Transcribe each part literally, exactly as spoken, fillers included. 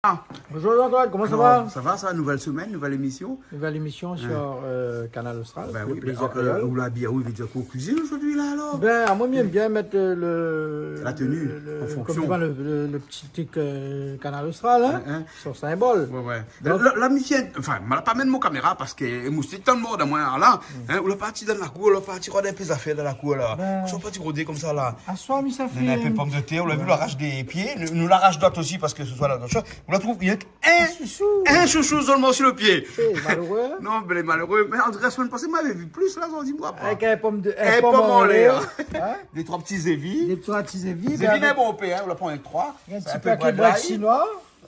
Ah. Bonjour Jean-Claude, koman sa va ? Alor, sa va, sa va ? Nouvèl semèn, nouvèl émisyon. Nouvèl émisyon sur, euh, Kanal Austral, le plézir kréol. Bin oui, bin, euh, ou la bien, oui, vé dir k'ou kuizine zordi la, alor ? Bin, amoin, mi èm bien mèt, euh, le, la tenu, le, le, an fonksyon, koman i di, le, le, le ti trik, euh, Kanal Austral, hein, sur sinbol. Ouais, ouais. Donk la, la, mi fé, anfin, ma la pa amenn mon kaméra parske moustik tan mor dan moin la, hein, ou la parti dan la kour, ou la parti rod in pé zafèr dan la kour la. Bin. Ou la parti rodé konmsa la. Aswar, mi sa fé in pé pomdetèr, ou la vi, ou la rash dé pié, nou, nou la rash dot osi parske se soi la dot shoz. Ou la trouv rienk in, in shoushou solman si le pié. Sé maléré. Non, bin, lé maléré. Mé an tou ka, semèn pasé, moin lavé vi plis la, zot i di moin pa. Avèk in pom de, in pom anlèr. In pom anlèr. Hein ? Dé troi ti zévi. Dé troi ti zévi, bin, avèk in bon pé, hein, ou la pran avèk troi. In ti pakèt brèd shinoi.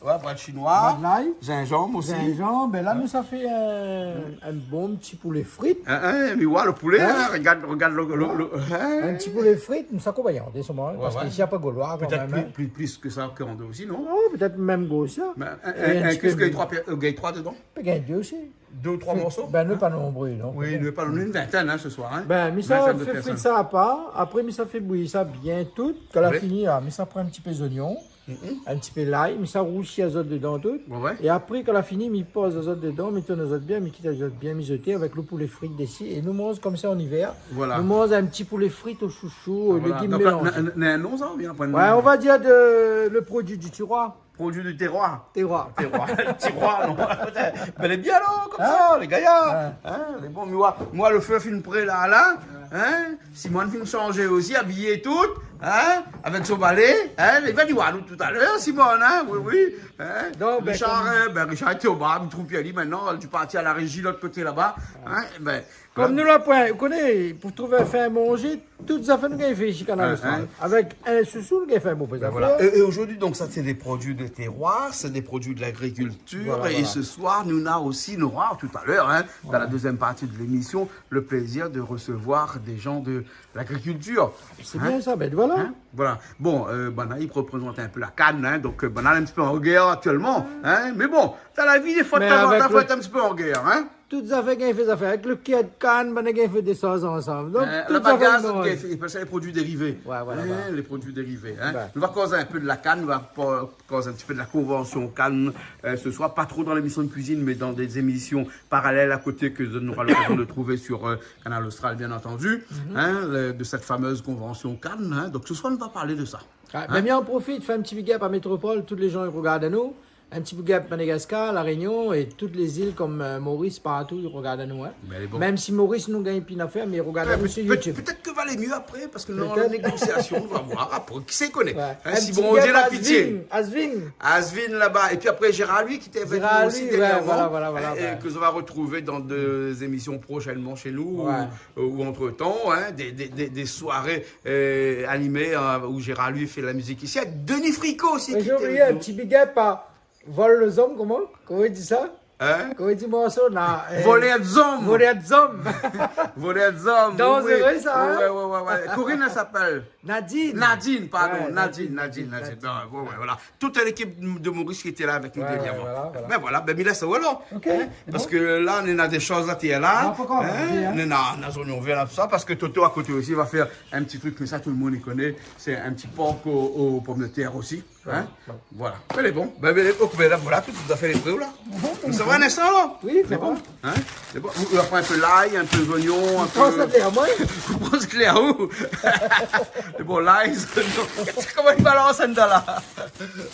Ouais, brèd shinoi. Brèd lay. Zinzanm osi. Zinzanm, bin la, nou sa fé in, in bon ti poulé frit. Hein, hein, mé ouais, le poulé, hein, regard, regard le, le, le, hein. In ti poulé frit, nou sa konpagn an dé solman, hein, parske isi, na pa golwa kan mèm, hein. Pétèt plis, plis, plis ke sa, kan dé osi, non ? Oh, pétèt mèm gro sa. Mé in, in, in, in ti pé, kisa, gingn troi pé-, euh, gingn troi dedan ? Pé gingn dé osi. Dé ou troi morso ? Bin, nou lé pa nonbré, non ? Oui, nou lé pa, nou lé in vintèn, hein, se soir, hein. Bin, mi sa fé frit sa apar. Vintèn de pèrsone. Apré, mi sa fé bouyir sa bien tout. Kan la fini la, mi sa pran in ti pé zoignon. Mhm. In ti pé lay, mi sa rousi azot dedan tout. Ouais, ouais. É apré, kan la fini, mi poz azot dedan, mi tourn azot bien, mi kit azot bien mizoté avèk le poulé frit dési. É nou manz konmsa an ivèr. Voilà. Nou manz in ti poulé frit o shoushou, o légim mélanzé. Ah, voilà. Donk la, na, na, na in non sa, oubien na pa in non ? Ouais, on va dire de, le produit du tiroir. Produit du terroir. Terroir. Terroir. Tiroir, non. Bin, lé bien la, konmsa, lé gayar. Hein ? Hein, lé bon, mi oi, moin, le fé fine pré la, la. Hein ? Simone fine shanzé osi, abiyé tout, hein, avèk son balé, hein, li va di, ouais, nou, talèr, Simone, hein, oui, oui, hein. Non, bin, Richard, konm, euh, bin, Richard lété o bar, mi trouv pi ali mintnan, li la parti a la réji, lot koté laba, hein, bin, konm nou la poin, ou koné, pou trouv, fé manzé, tout zafèr nou gingn fé isi Kanal Austral. Hein, hein. Avèk in shoushou, nou gingn fé in bonpé zafèr. Bin voilà. Et, et aujourd'hui, donc, ça, c'est des produits de terroir, c'est des produits de l'agriculture. Voilà, voilà. Et ce soir, nou na osi, nou nora talèr, hein, dans la deuxième partie de l'émission, le plaisir de recevoir des gens de l'agriculture. Sé bien sa, bin voilà. Hein ? Voilà. Bon, euh, banna i représant in pé la kann, hein, donk, euh, banna in ti pé an gèr aktièlman, hein, mé bon, dan la vi, défoi, tanzantan, fo èt in ti pé an gèr, hein. Tout zafèr gingn fé zafèr. Avèk le kèr de kann, banna gingn fé dé shoz ansanm. Donk, euh, tout zafèr i manz. La bagaz, ok, sé, sé lé produi dérivé. Ouais, voilà, voilà. Hein, lé produi dérivé, hein. Ouais. Nou va koz in pé de la kann, nou va pa koz in ti pé de la konvansion kann, euh, se soir, pa tro dan lémisyon de kuizine, mé dan dé zémisyon paralèl a koté ke nou nora lokazion de trouv sur, euh, Kanal Austral, bien entendu, hein, le, de cette fameuse convention Cannes, hein. Donk se soir, nou va parl de sa. Ah, bin, mi an profit, fé in ti big up a Métropol, tout lé jan i rogard anou. In ti big up Madagascar, La Réunion é tout lé zil konm, euh, Maurice, partou, i rogard anou, hein. Bin, lé bon. Mèm si Maurice nou gingn pi nafèr, mé i rogard anou sur YouTube. Ouais, pétèt, pétèt ke va alé myé apré, parske nou lé an négosiasion, nou va voir apré. Kisa i koné ? Ouais. Hein, si Bondié la pitié. In ti big up Asvin, Asvin. Asvin laba. É pi apré, Gérard Louis, ki té avèk nou osi dernièrman, voilà, voilà, hein, é ke nou va retrouv dan dé zémisyon proshènman shé nou, ou, ou antretan, hein, dé, dé, dé, dé soiré, euh, animé, hein, ousa Gérard Louis i fé la mizik isi, avèk Denis Fricot osi. Mé ki té avèk nou. Mé mi oubli in ti big up a Vol le Zom, koman ? Koman i di sa ? Hein ? Koman i di morso la, euh, Volèr Zom. Volèr Zom. Volèr Zom, oui. Danzéré sa, hein ? Ouais, ouais, ouais, ouais. Corinne, èl i apèl Nadine. Nadine, pardon. Ouais, Nadine, Nadine, Nadine, Nadine, Nadine. Nadine. Non, ouais, ouais, voilà. Toute l'équipe de Maurice ki té la avèk nou dernièrman. Ouais, ouais, voilà, voilà. Bin voilà, bin, mi lès aou alor. Ok, sé bon. Hein ? Parske la, nou na dé shoz a tèr la. Non, pa ankor, hein ? Nou na, nou na zoignon vèr la, tousa, parske Toto a koté osi va fé in ti trik, mé sa, tout le moun i koné. Sé in ti por o, o pomdetèr osi. Hein ? Ouais. Voilà. Mé lé bon. Bin, bin, ok, bin la, voilà, tout, tout zafèr lé pré la. Mhm. Sa va, Nestor, la ? Oui, sa va. Lé bon, hein ? Lé bon. Ou, ou la pran in pé lay, in pé zoignon, in pé... Ou pran sa klèr, moin. Ou pran sa klèr, ou ? Lé bon, lay, zoignon. Koman i balans sa la ?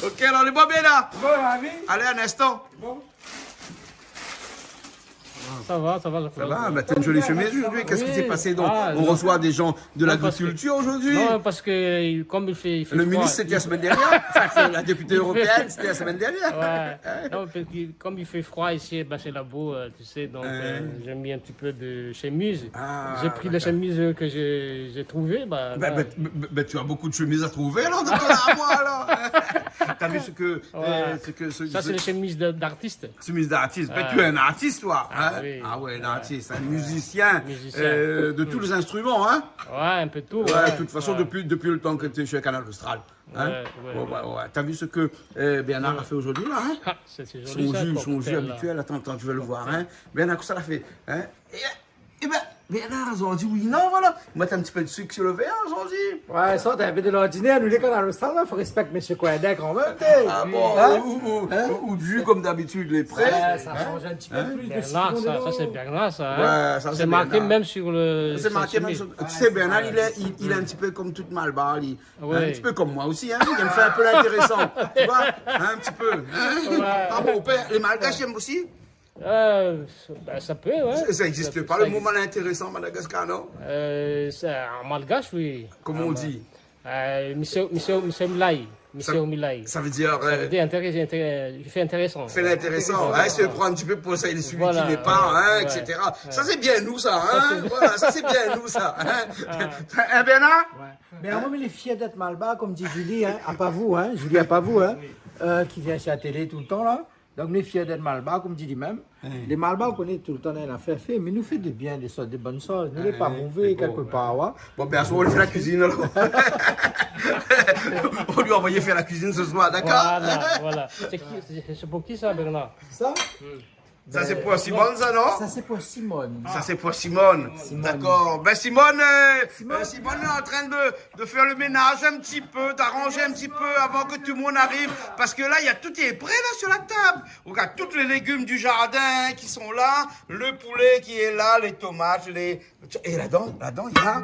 Ok, alor, lé bon, bien la. Bon, la vi. Alé, in instan. Bon. Ça va, ça va, Jean-Claude. Ça va, bah, t'as une jolie chemise aujourd'hui. Qu'est-ce qui s'est passé donc ? Oui. Ah, non. On reçoit des gens de l'agriculture aujourd'hui. Non, parce que, euh, comme il fait, il fait froid. Le ministre, c'était la semaine dernière. Enfin, c'est la députée européenne, c'était la semaine dernière. Ouais. Non, parce que comme il fait froid ici, eh ben, c'est la boue, euh, tu sais, donc, euh, j'ai mis un petit peu de chemise. Ah, d'accord. J'ai pris les chemises que j'ai, j'ai trouvées, bah, là. Bah, bah, bah, bah, tu as beaucoup de chemises à trouver, alors, dans ton armoire, alors. T'as vu ce que, euh, ce que, ce... Ouais. Ça, c'est les chemises de, d'artiste. Chemise d'artiste. Ouais. Ben, tu es un artiste, toi, hein ? Ah oui. Ah ouais, un artiste, un musicien, euh, de tous les instruments, hein ? Ouais, un peu de tout, ouais. Ouais, de toute façon, depuis, depuis le temps que t'es chez Kanal Austral, hein ? Ouais, ouais, ouais. T'as vu ce que, euh, Bernard a fait aujourd'hui, là, hein ? Ah, c'est, c'est joli, ça, cocktail, là. Son jus, son jus habituel, attends, attends, tu vas le voir, hein ? Bernard, kosa la fé, hein ? Eh ben, eh ben, Mé la, zordi, oui, non, voilà. Mèt in ti pé de sik si lo vèr, zordi. Ouais, sa, té in pé de lordinèr. Nou, lé Kanal Austral, la, fo réspèk mésyé Coindin kan mèm, té. Ah bon, hein? Ou, ou, hein? Ou, ou d'ju, konm d'abitid, lé fré. Ouais, sa i shanj in ti pé plis de sitron dedan. Bernard, sa, sa, sé Bernard, sa, hein. Ouais, sa, sé marké mèm si lo, si lo sik. Sé marké mèm si lo, tu sais, Bernard, il est, il, il est un petit peu comme tout Malbar, il, hein, un petit peu comme moi aussi, hein, il aime faire un peu l'intéressant, tu vois, hein, un petit peu, hein. Ouais. Ah bon, pèr, lé Malgash i èm osi? Euh, sa, ben, sa i pé, ouais. Sa i égzis pa, lo mo intérésan Madagaskar, non? Euh, sa, an malgash, oui. Koman i di? Euh, mésyé, mésyé, mésyé Milay. Mésyé Milay. Sa i vé dir, euh, i fé intéré-, intéré-, i fé intérésan. I fé intérésan, hein, i pran in ti pé pou sa, lé sui ki lé pa, hein, et cetera. Voilà, ouais. Sa, sé bien nou, sa, hein. Sa, sé bien nou, sa, hein. Hein, Bernard? Ouais. Mé amoin, mi lé fièr d'èt Malbar, konm di Julie, hein, a pa vou, hein, Julie, a pa vou, hein, euh, ki vien si la télé toultan, la. Donk, mi lé fièr d'èt Malbar, konm di li mèm. Lé Malbar, ou koné, toultan néna in afèr fé, mé nou fé de bien, dé sort, dé bone shoz. Nou lé pa mové, kèlkepar, ouais. Bon, ben, aswar, nou fé la kuizine, alor. Nou anvoy fé la kuizine aswar, dakor? Voilà, voilà. Sé ki, sé, sé pou ki sa, Bernard? Sa? Sa, sé pou Simone, sa, non? Sa, sé pou Simone. Sa, sé pou Simone. Simone. Dakor. Ben, Simone, euh, Simone, euh, Simone lé antrin de, de fèr lo ménaz in ti pé, d'aranz in ti pé avan ke tout lo moun i ariv. Parske la, néna tout lé pré, la, si la tab. Ou gard tout lé légim du jardin ki lé la, lo poulé ki lé la, lé tomat, lé, é ladan, ladan, néna,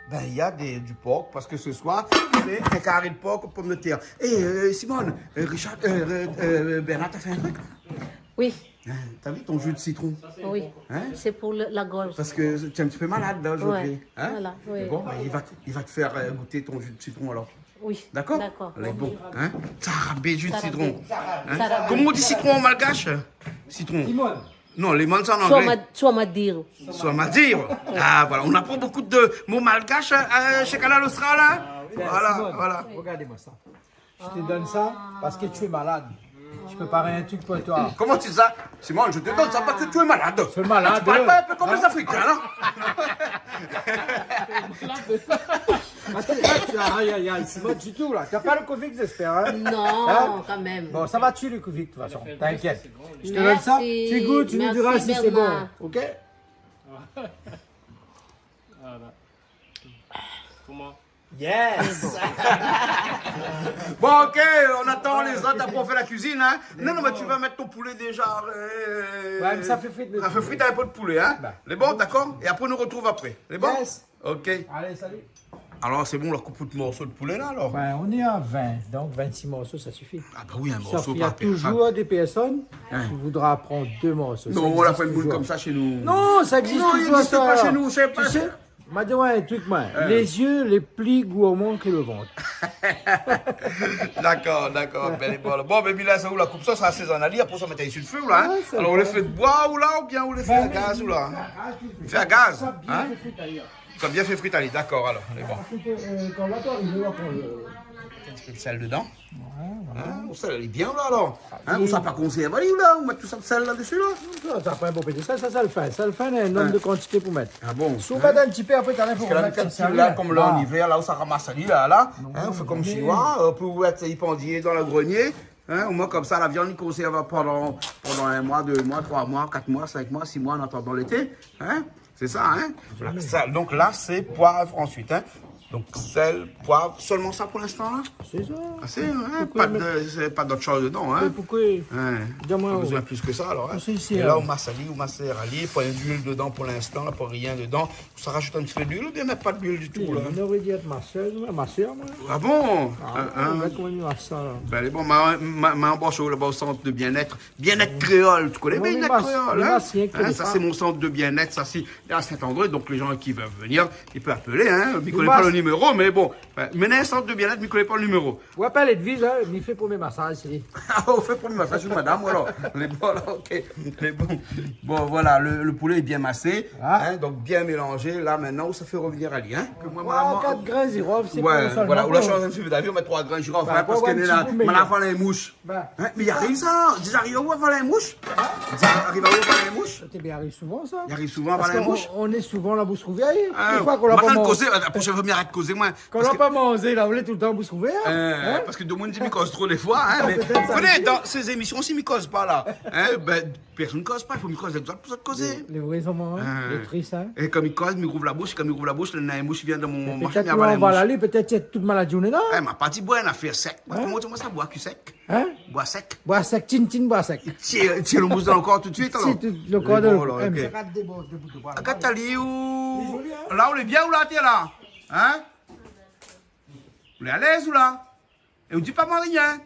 ben, néna dé, du por, parske aswar, sé in kari de por, pomdetèr. É, euh, Simone, euh, Richard, euh, euh, euh, Bernard, la fé in trik? Oui. Hein, la vi ton ju de sitron? Oui. Hein? Sé pou le, la gorz. Parske ou lé in ti pé malad, la, zordi. Ouais, hein? Voilà, oui. Bon, ben, li va, li va fé, euh, gout ton ju de sitron, alor. Oui. Dakor? Dakor. Lé bon, hein? Sarabé, ju de sitron. Sarabé. Hein? Sarabé. Koman i di sitron an malgash? Sitron. Limon. Non, limon, sa, an anglé. Swa ma-, swa madir. Swa madir. Ah, voilà. On apprend beaucoup de mots malgaches, euh, chez Kanal Austral, hein? Ah, oui. Voilà, Simone, voilà. Regarde-moi ça. Je te donne ça parce que tu es malade. Je prépare un truc pour toi. Comment tu dis ça? Simone, je te donne ça parce que tu es malade. Tu es malade. Tu parles pas un peu comme les Africains, là? Parce que là, tu as, aïe, aïe, aïe, c'est pas du tout, là. T'as pas le covid, j'espère, hein? Non, quand même. Hein? Bon, ça va tuer le covid, de toute façon. T'inquiète. Je te donne ça, tu goûtes, tu nous diras si c'est bon. Merci, Bernard. Ok? Voilà. Comment? Yes! Bon, ok, on attend les autres, après on fait la cuisine, hein. Non, non, mais tu vas mettre ton poulet déjà, euh, ouais, mais ça fait frite, ça fait frite un peu de poulet, hein. Bah. Lé bon, dakor? Et après, nou retrouv apré. Lé bon? Yes. Ok. Allez, salut. Alor, sé bon, la koup out morso de poulé, la, alor? Ben, on est à vingt, donc vingt-six morceaux, ça suffit. Ah, bah oui, un morceau par personne. Sauf qu'il y a toujours des personnes qui voudra prendre deux morceaux. Non, on n'a pas de boule comme ça chez nous. Non, ça existe toujours, ça. Non, il existe pas chez nous, je sais pas. Tu sais, ma di aou in trik, moin. Hein. Les yeux les plus gourmands que le ventre. Dakor, dakor. Ouais. Ben, bon, bon, ben, la, sa ou la koup sa, sa asézone ali, apré sa mèt ali su le fé, la, hein. Ouais, c'est bon. Alor, ou lé fé de boi, ou la, oubien ou lé fé a gaz, ou la, hein? Ben, fé a gaz, hein? Sa bien fé frit ali. Sa bien fé frit ali, dakor, alor, lé bon. Parce que, euh, quand la, t'arrives, là, pour le... In ti pé de sèl dedan. Ouais, voilà. Hein, ou sèl, lé bien, la, alor. Hein, ou sa pa konsèrv ali, la, ou mèt tout sa de sèl la desi, la. Non, sa, sa pa in bon pé de sèl, sa, sa lé fin. Sa lé fin, in norm de kantité pou mèt. Ah bon? Si ou mèt in ti pé, apré, talèr, fo remèt sa sèl la. Parske la, konm la, an ivèr, la, ou sa ramas ali, la, la. Non, hein, ou fé konm shinoi, euh, pou mèt, i pé andié dan le grenié. Hein, omoin, konmsa, la viann, i konsèrv pandan, pandan in moi, dé moi, troi moi, kat moi, sink moi, sis moi, an atandan lété. Hein? Sé sa, hein? Voilà, sa, donk la, sé poiv ansuit, hein? Donk, sèl, poiv, sèlman sa pou linstan, la? Sé sa. Asé, hein? Poukoi mèt... Pa de, sé pa d'ot shoz dedan, hein? Mé poukoi? Hein. Di amoin, pa bezoin plis ke sa, alor, hein? Sé, sé, é la, hein, ou mas ali, ou mas ali, pa luil dedan pou linstan, la, pa rien dedan. Sa rajout in ti pé d'luil oubien mèm pa d'luil ditou, la? Non, mé mi noré di èt masèz, moin, masèr, moin. Ah bon? Ah, hein, hein. Mé koman i di sa, la? Ben, lé bon, ma, ma, ma anbos aou laba o sant de bien-être. Bien-être Créole, tu connais bien Bien-être Créole, hein? Hein, ça, c'est mon centre de bien-être, ça, c'est à Saint-André, donc les gens qui veulent venir, ils peuvent appeler, hein. Mi koné pa le numéro, mais bon. Ouais, mé néna in sant de bien-être, mi koné pa le numéro. Ou apèl Edwige, hein, mi fé promié masaz, sé li. Ah, ou fé promié masaz, madam, alor. Lé bon, alor, ok. Lé bon. Bon, voilà, le, le poulet est bien massé, hein, donc bien mélangé. Là, maintenant, ou sa fé revenir ali, hein. Troi, kat grin zirof, sé pou sa. Ouais, voilà, ou la shanj in ti pé d'avi, ou mèt troi grin zirof, hein, parske néna, ma la fé in moush. Hein, mé i ariv sa, déza ariv aou aval in moush? Hein? Déza ariv aou aval in moush? Té bien, i ariv souvan, sa. I ariv souvan aval in moush? Parske nou, nou lé souvan la boush rouvèr. Ah, in foi k'nou la pa manz. Ou la pa kozé, la proshèn foi mi arèt kozé, moin. Kan ou la pa manzé la, ou lé toultan boush ouvèr, in ? Parske demoun i di mi koz tro défoi, in, mé pétèt sa, koné, dan sé zémisyon, si mi koz pa la, in, bin, pèrsone i koz pa, i fo mi koz avèk zot pou zot kozé. Lé vré, sa, moin, in. Lé tris, in. É kan mi koz, mi rouv la boush, é kan mi rouv la boush, néna in moush i vien dan mon, mon machin, mi aval in moush. Pétèt ou la aval ali, pétèt ou la tout malad, ou lé la. É, ma pa di boir in nafèr sèk. Moin, koman ou di amoin sa, boir ki sèk ? In ? Boir sèk. Boir sèk, tine, tine, boir sèk. Tir, tir lo moush dan lo kor tout suit, alor. Tir tout lo kor dan lo kor. Mé bon, alor, OK. Akat ali, ou... Lé zoli, in ? La, ou lé bien, ou la, té la ? In ? Ou lé alèz, ou la ? É ou di pa moin rien.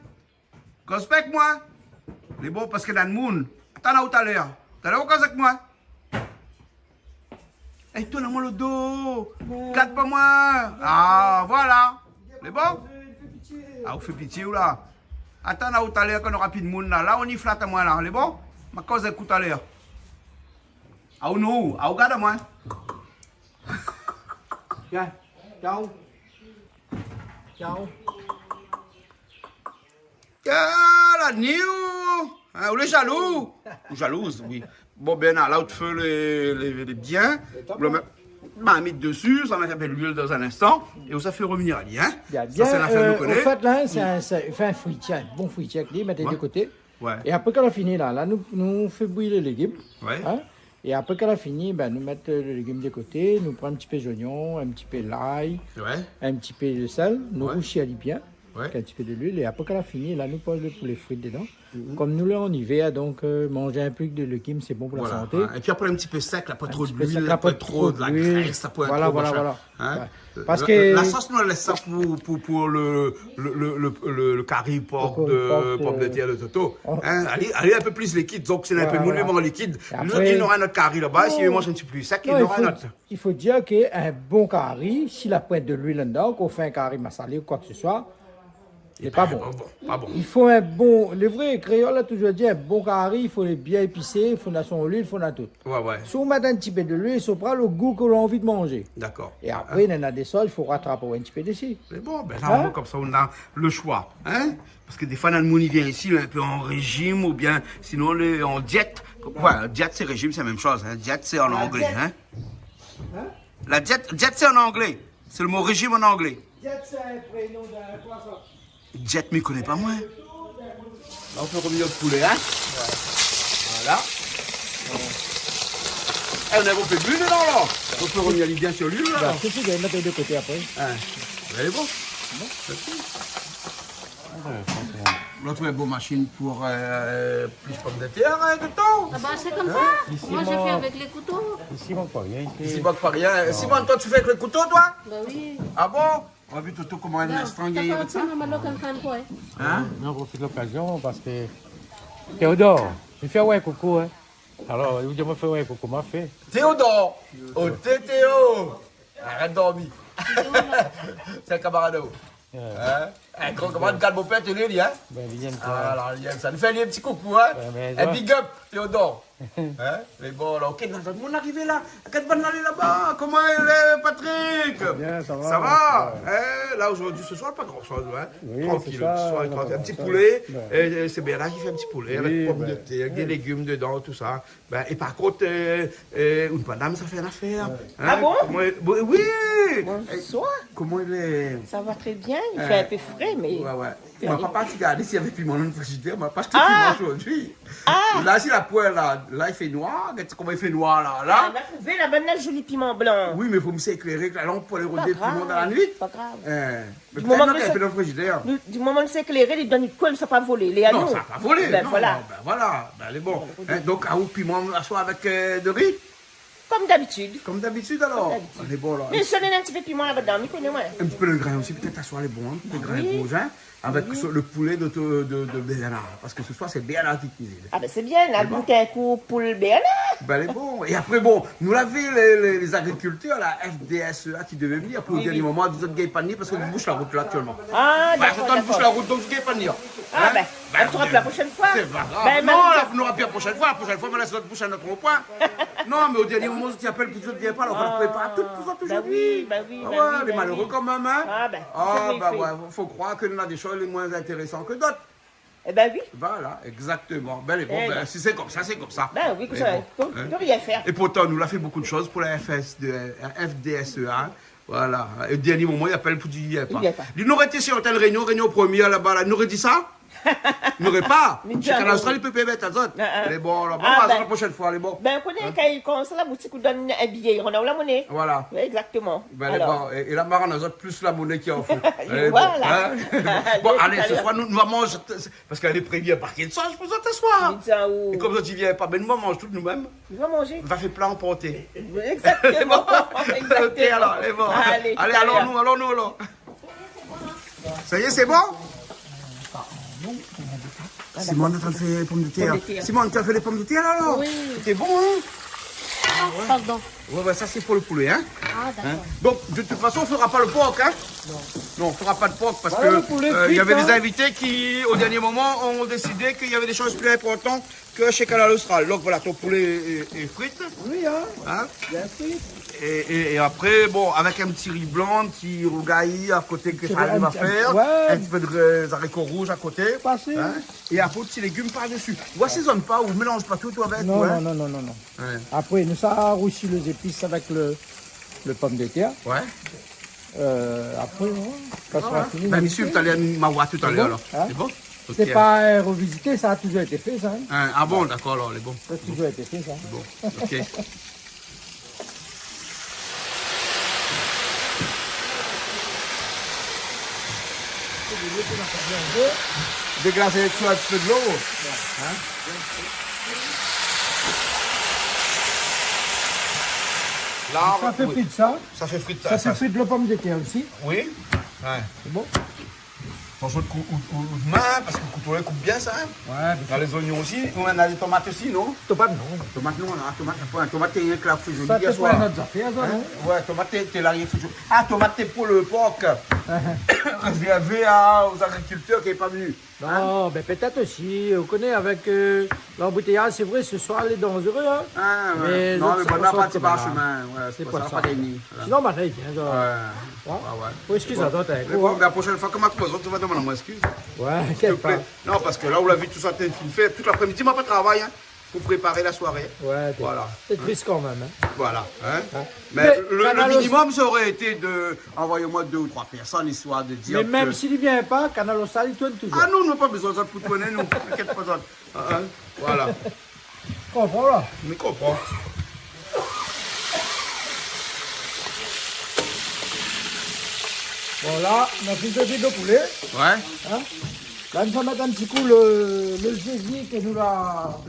Koz pa avèk moin. Lé bon, parske néna moun. Atann aou talèr. Talèr ou koz avèk moin. É, tourn amoin lo do. Gard pa moin. A, voilà. Lé bon ? A, ou fé pitié, ou la. Atann aou talèr kan nora pi d'moun la. La, ou ni flat amoin la. Lé bon ? Ma koz avèk ou talèr. A, ou non, a, ou gard amoin. Tiens, tiens. Tiens. A, la ni ou. In, ou lé jalou. Ou jalouz, oui. Bon, Bernard, la ou té fé lé, lé, lé bien. Lé top, ou la mèt marmit dési, sa va mèt in pé luil dan in instan. É ou sa fé revnir ali, in. Bien, sa, sé in nafèr nou koné. O fèt, la, sé in, sé, fé in fri, tiens, bon fri, tiens, li, mèt ali de koté. Ouais. É apré, kan la fini, la, la, nou, nou fé bouyi lé légim. Ouais. In ? É apré, kan la fini, bin, nou mèt, eu, lé légim de koté, nou pran in ti pé zonyon, in ti pé lay, ouais, in ti pé de sèl, nou rousi ali bien, ouais, avèk in ti pé de luil. É apré, kan la fini, la, nou poz lo poulé fri dedan. Mhm. Kom nou lé an ivèr, donk, eu, manz in pé de légim, sé bon pou la santé. Voilà, in. É pi apré, in ti pé sèk, la, pa tro de luil, la, pa tro de la grès, la, pa tro de machin. Voilà, voilà. In ? Parske la, la sos, nou lès sa pou, pou, pou le, le, le kari por de, pomdetèr de Toto. In, ali, ali in pé pli likid. Donk, si néna in pé de moun i manz likid, nou, li nora nout kari laba, si li manz in ti pé pli sèk, li nora nout. Non, i fo, i fo dir ke in bon kari, si la poin de luil andan, kan ou fé in kari masalé ou koi ke se soi, lé pa bon. Lé pa bon, pa bon. I fo in bon, lé vré kréol la touzour di, in bon kari, i fo lé bien épisé, i fo na son luil, i fo na tout. Ouais, ouais. Si ou mèt in ti pé de luil, sa pran lo gou ke ou la anvi de manzé. Dakor. É apré, néna dé sos, i fo ratrap in ti pé dési. Mé bon, bin la, in ? Omoin, komsa, ou na lo shoi, in ? Parske défoi, néna moun i vien isi, in pé an réjim, oubien sinon, lé an dièt. Ouais, dièt, sé réjim, sé la mèm shoz, in. Dièt, sé an anglé, in. La dièt, dièt, sé an anglé. Sé lo mo réjim an anglé. Dièt, sé in prénon d'in poison. Dièt, mi koné pa, moin. La, ou fé revnir lo poulé, in ? Ouais. Voilà. É, ou na in pé de luil dedan, la. Ou fé revnir ali bien su luil, la. Bin, si, si, mèt de koté apré. In. Lé bon. Bon. Mèrsi. Ou la trouv in bon mashine pou, eu, pliss pomdetèr, in, Toto ? A ba, sé komsa. In ? Isi, moin, mi fé avèk lé kouto. Isi, mi mank pa rien, isi. Isi, mi mank pa rien. Non. Simone, toi, tu fais avec le couteau, toi ? Ba oui. A bon ? Ou la vi Toto koman li lès trank, li rogard sa ? Non, non, profit lokazion parske Théodore, mi fé aou in koukou, in. Alor, li di amoin fé aou in koukou, ma fé. Théodore, o T T O. Arèt dormi. Sé in kamarad aou. Ouais. In ? In gran kamarad, gard mon pèr télé, li, in ? Bin, li yèm sa. A, la, li yèm sa. Nou fé ali in ti koukou, in ? Ouais, mé in big up, Théodore. In ? Mé bon, la, OK, néna dot moun arivé la. Gard bann la lé laba. Koman i lé, Patrick ? Bien, sa va ? Sa va ? Ouais. In, la, zordi, se soir, pa gran shoz, in ? Oui, se soir, pa gran shoz. Trankil, trankil. In ti poulé. Ouais. É, é sé Bernard ki fé in ti poulé avèk pomdetèr, dé légim dedan, tousa. Bin, é par kont, eu, eu, in madam, sa fé in nafèr. Ouais. In ? A bon ? Koman, bon, oui. Bonsoir. É, koman i lé ? Sa va trè bien, i fé in pé fré, mé... Ouais, ouais. Moin la pa parti gardé si navé piman dan frizidèr, moin la pa ashté piman zordi. A. La, si la poin la, la, i fé noir, gard koman i fé noir la, la. A, nou la trouvé la bann la zoli piman blan. Oui, mé fo mi éklèr la lanp pou alé rod piman dan la nuit. Pa grav. In. Mé pétèt nou la fé dan frizidèr. Di moman nou sé ékléré, li donn in kou, sa pa volé, lé anou. Non, sa pa volé, non, bin voilà. Bin, lé bon. Voilà. In, donk, aou piman aswar avèk, eu, de ri ? Kom dabitid. Kom dabitid, alor. Kom dabitid. Lé bon, alor. Mé si néna in ti pé piman ladan, mi koné, moin. In ti pé lo grin osi, pétèt aswar lé bon, in, in ti pé grin rouz, in, avèk lo poulé de, de, de Bernard. Parske se soir, sé Bernard ki kuizine. A bin, sé bien, nou la gout in kou poul Bernard. Bin, lé bon. É apré, bon, nou lavé lé, lé, lé zagrikiltèr, la F D S E A, ki devé vnir pou dir li, moman, zot i gingn pa vnir parske zot i boush la rout la aktièlman. A, dakor, dakor. Bin, zot i boush la rout, donk zot i gingn pa vnir. A bin, nou trap la proshèn foi. Sé pa grav. Non, nou nora pi la proshèn foi. La proshèn foi, mi lès zot boush in not roin. Non, mé o dèrnié moman, zot i apèl pou zot i vien pa, alor fo prépar tout pou zot zordi. Bin oui, bin oui, bin oui. A ouais, lé maléré kanmèm, in. A bin, fo kroir ke nou néna dé shoz lé moin intérésan ke dot. É bin oui. Voilà, égzaktoman. Bin, lé bon, bin, si sé komsa, sé komsa. Bin oui, komsa, nou pé rien fèr. É pourtan, nou la fé bonpé de shoz pou la F S de, F D S E A, in. Voilà. É dernié moman, li apèl pou di li vien pa. Li vien pa. Li noré été si antèn Réunion, Réunion Première laba la, li noré di sa ? Li noré pa. Mé sé Kanal Austral, li pé pèrmèt azot. Ah, ah. Mé bon, alor, bon, la proshèn foi, alé, bon. Bin, ou koné, kan i komans la boutik, ou donn in biyé, ou na la moné. Voilà. Oui, exactement. Bin, alé, bon, é, é la marine, azot plis la moné ki an fon. Alé, bon, voilà. Alé, bon, alé, sé soi, nou, nou va manzé, parske lé prémié parti de sa, mi pans, aswar. É kom zot i vien pa, bin, nou va manzé tout nou mèm. Nou va manzé. Nou va fé pla anporté. Oui, exactement. Bon. Exactement. Ok, alor, alé, bon. Alé, alor, nou, alor, nou, alor. Sa i lé, sé bon ? Simone, ou la fé pomdetèr. Pomdetèr. Simone, ou la fé lé pomdetèr la, alor ? Oui. Sété bon, in ? Ah, pardon. Ouais, ouais, sa sé pou lo poulé, in ? Ah, dakor. Donk, de tout fason, nou fera pa lo por, in ? Non. Non, nou fera pa lo por parske, euh, navé dé zinvité ki, o dernié moman, la désid ke navé dé shoz pli inportan ke shé Kanal Austral. Donk voilà, ton poulé lé, lé frit. Oui, in. In ? Bien frit. É, é, é apré, bon, avèk in ti ri blan, ti rougay a koté ke Fanny va fèr, ouais, in ti pé de, euh, zariko rouz a koté. Fasil. In ? É apré, ti légim par desi. Ou asézone pa, ou mélanz pa tout, ou avèk, non, in ? Non, non, non, non, non. Ouais. Apré, nou sa rousi lé zépis avèk lo, lo pomdetèr. Ouais. Euh, apré, non, kan sa sera fini, bin, nou mèt talèr, ma oir talèr, alor. Sé bon ? Sé pa, euh, révizité, sa la touzour été fé, sa, in. In, ah bon, dakor, alor, lé bon. Sa la touzour été fé, sa. Bon, ok. Déglas in ti pé dolo. In ? La, sa fé frit, sa. Sa fé frit, sa. Sa fé frit lo pomdetèr osi. Oui. Ouais. Sé bon. Fo ou kou-, ou, ou, ou d'min, parske kouto i koup bien sa, in. Ouais, bien sir. Na lé zoignon osi, ou na dé tomat osi, non ? Tomat, non. Tomat, non, la, tomat, apré, tomat, té rienk la fri zoli yèr soir. Sa, sé pou in not zafèr, sa, non ? In ? Ouais, tomat, té, té la rienk fri zoli. Ah, tomat, té pou lo por. Rézèrvé a, o zagrikiltèr ki lé pa vni. Non, bin, pétèt osi, ou koné, avèk, euh, Lanboutéyaz, sé vré, se soir, lé danzéré, in. Ah, ouais. Mé non, mé bon, nou la parti par shemin, ouais, sé pou sa, la pa gingné. Voilà. Sinon, bin, la, i vien, sa. Ouais. Ouais. Ouais, ouais. Ou éskiz azot, in. Mé bon, la proshèn foi, kom ou koz, ou va domann amoin éskiz. Ouais, inkièt pa. Siouplé. Non, parske la, ou la vi tout sa té fine fé. Tout laprémidi, ma pa travay, in, pou préparé la soiré. Ouais, té, voilà, té tris kan mèm, in. Voilà, in. Mé lo, lo minimum, sa noré été de anvoy amoin dé ou troi pèrsone, istoir de dir ke... Mé mèm si li vien pa, Kanal Austral, li tourn touzour. Ah non, nou na pa bezoin sa pou tourné, non. Inkièt pa, sa. Ah, in, voilà. Konpran, la. Mi konpran. Bon, la, nou la fine fé kui lo poulé. Ouais. In ? La, nou sa mèt in ti kou lo, lo zévi ke nou la...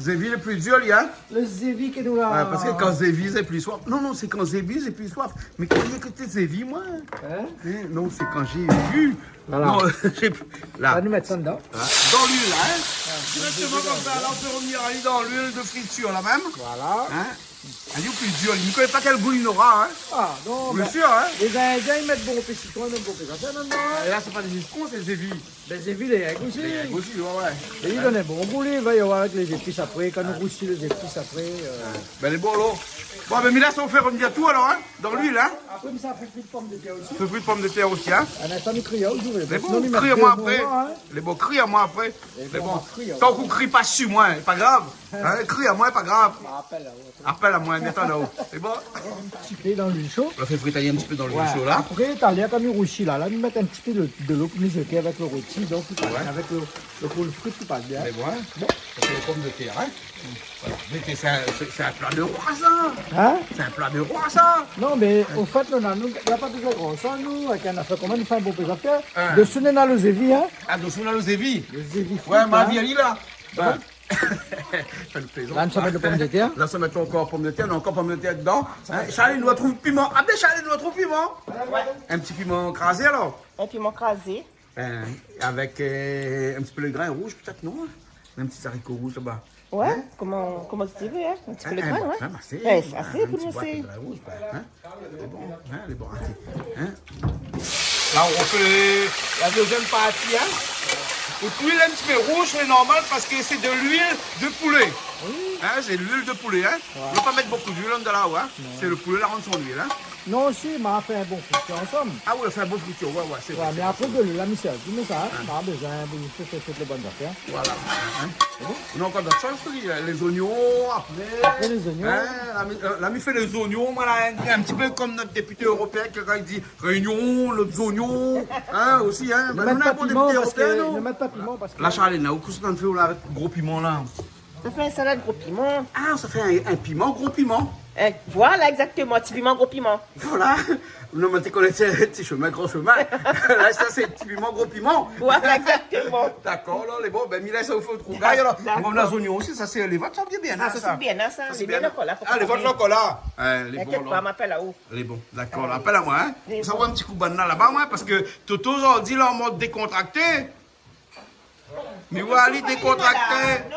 Zévi lé pli dir, li, in ? Lo zévi ke nou la... Ouais, parske kan zévi lé pli soif. Non, non, sé kan zévi lé pli soif. Mé mi kroiyé ke té zévi, moin. In ? In, non, sé kan zévi. Voilà. Non, sé pli, la. La, nou mèt sa dedan. Voilà. Dan luil, la, in ? Voilà. Dirèkteman konmsa, la, ou pé revnir ali dan luil de fritir, la mèm. Voilà. In ? Ali, ou pé dir, mi koné pa kèl gou li nora, in ? Ah, non, mé... Bien sir, in ? Lé Indien, i mèt bonpé sitron, i mèt bonpé zafèr dedan, in ? É la, sé pa dé sitron, sé zévi. Bin, zévi, lé gou osi. Lé gou osi, ouais, ouais. É li donn in bon gou, li, va y avoir avèk lé zépis apré, kan nou rousi lé zépis apré, euh. Ouais. Bin, lé bon, alor. Bon, bin, mi lès aou fé revnir tout, alor, in, dan luil, in. Apré, mi sa fé fri pomdetèr osi. Fé fri pomdetèr osi, in. In instan, mi kri aou, mi ouvèr. Lé bon, kri amoin apré. Lé bon, kri amoin apré. Lé bon. Tan ou kri pa si moin, pa grav. In, kri amoin, pa grav. Ma apèl aou. Apèl amoin, mi atann aou. Lé bon. In ti pé dan luil sho. Ou la fé frit ali in ti pé dan luil sho, la. Ouais. Apré, talèr, kan nou rousi la, la, nou mèt in ti pé de, de lo pou nou zété avèk lo roti, donk, avèk lo, lo poul frit, tout i pas bien. Mé bon, in. Bon. Sa sé lé pomdetèr, in. Voilà. Mé sé in, sé, sé in pla de roi, sa. In ? Sé in pla de roi, sa. Non, mé o fèt, nou, nou, nou la pa bezoin gran shoz, nou, avèk in afèr konmsa, nou fé in bonpé zafèr. In. Desou, nou na lo zévi, in. Ah, desou, nou na lo zévi. Lo zévi frit, in. Ouais, ma vi, èl lé la. Bin. Fé lo plézan. La, nou sa mèt lo pomdetèr. La, nou sa mèt ankor pomdetèr, nou na ankor pomdetèr dedan. In, Charline, nou la trouv piman. Ah bin, Charline, nou la trouv piman. Ouais. In ti piman krazé, alor. In piman krazé. In, avèk, euh, in ti pé lo grin rouz, pétèt, non ? In ti zariko rouz laba. Ouais, in ? Koman, koman ou vé, in ? In ti pé lo grin, ouais. In, asé, in ti boit de grin rouz, bin, in ? Lé bon, in, lé bon, in. La, nou fé la dézièm parti, in. Ou kui in ti pé rouz, sé normal parske sé de luil de poulé. Oui. Hein, sé luil de poulé, hein. Ouais. Ou va pa mèt bonpé d'luil andan la, hein. Non. Sé le poulé la rann son luil, hein. Non, si, ma fé in bon fritir ansanm. Ah oui, ou fé in bon fritir, ouais, ouais, sé vré, mé apré, de luil la mi sèrvi, mé sa, hein, ma bezoin, fé, fé, fé le bon zafèr. Voilà. Hein. Sé bon ? Nou na ankor dot shoz, oui, lé zoignon, apré. Apré lé zoignon. Hein, la mi, euh, la mi fé lé zoignon, moin la, in, in ti pé konm nout dépité éropéin, ke kan li di Réunion, lé zoignon, hein, osi, hein. Bin, nou na in bon dépité éropéin, nou. Ne mèt pa piman parske... La, Charline, la, ou kosa ou fé la avèk gro piman, la ? Sa fé in salad gro piman. Ah, sa fé in, in piman gro piman. Eh, voilà, exactement, ti piman gro piman. Voilà. Non, mé té koné, sé ti shomin, gran shomin. La, sa, sé ti piman gro piman. Voilà, exactement. Dakor, la, lé bon. Bin, mi lès sa ou fé out rougay, alor. Dakor. Bon, nou na zoignon osi, sa, sé lé vot, sa bien, bien, hein, sa. Ah, sa sé bien, hein, sa. Sa sé bien, hein. Lé vot, la, ankor la. Hein, lé bon, la. Inkièt pa, ma apèl aou. Lé bon, dakor. Apèl amoin, hein. Lé bon. Sa va in ti kou bann la, laba, moin, parske Toto zordi la an mod dékontrakté. Mi oi ali dékontrakté.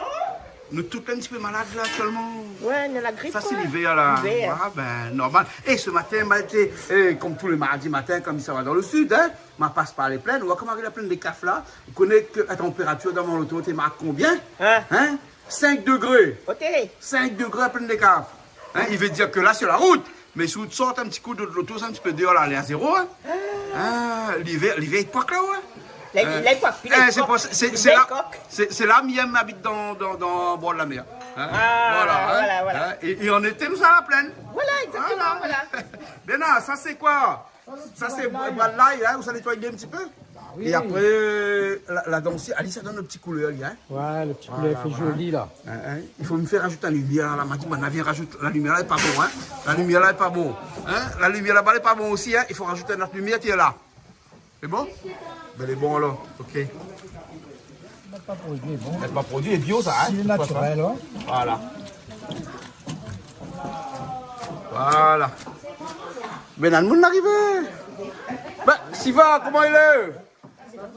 Nou tout in ti pé malad la aktièlman. Ouais, nou na la grip, koi. Sa sé livèr la. Livèr. Ah bin, normal. É se matin, ma été, é, konm tou lé mardi matin, konm sa va dan le sud, hein, ma pas par lé plèn, ou oi koman ariv la plèn dé Kaf la. Ou koné ke la tanpératir dan mon loto té mark konbien ? Hein ? Hein ? Sink dégré. Oté. Sink dégré la plèn dé Kaf. Hein, i vé dir ke la, sé la rout. Mé si ou sort in ti kou de loto, sé in ti pé déor la, lé a zéro, hein. Ah. Ah, livèr, livèr i pok la, ouais. La, la, i pok, pi la, i pok. Sé pou sa, sé, sé la, sé, sé la mi yèm abit dan, dan, dan bor la mèr. Hein. Ah, voilà, hein. Voilà, voilà. Hein. É, é an été, nou sa la plèn. Voilà, exactement, voilà. Bin, sa sé koi ? Sa sé brèd lay, hein, ou sa nétoy bien in ti pé. Ba oui. É apré, la, la dan osi, ali sa donn le ti koulèr, hein. Ouais, le ti koulèr i fé zoli, la. Voilà, voilà. Hein, hein. I fo mi fé razout la limièr la, ma di, bin, vien razout la limièr la, lé pa bon, hein. La limièr la lé pa bon. Hein ? La limièr laba lé pa bon osi, hein. I fo razout in not limièr, tiens la. Lé bon ? Bin, lé bon, alor. Ok. Mèt pa produi, bon. Mèt pa produi, lé bio, sa, hein. Sé natirèl, hein. Voilà. Voilà. Bin, la, le moun la arivé. Bin, Siva, koman i lé ?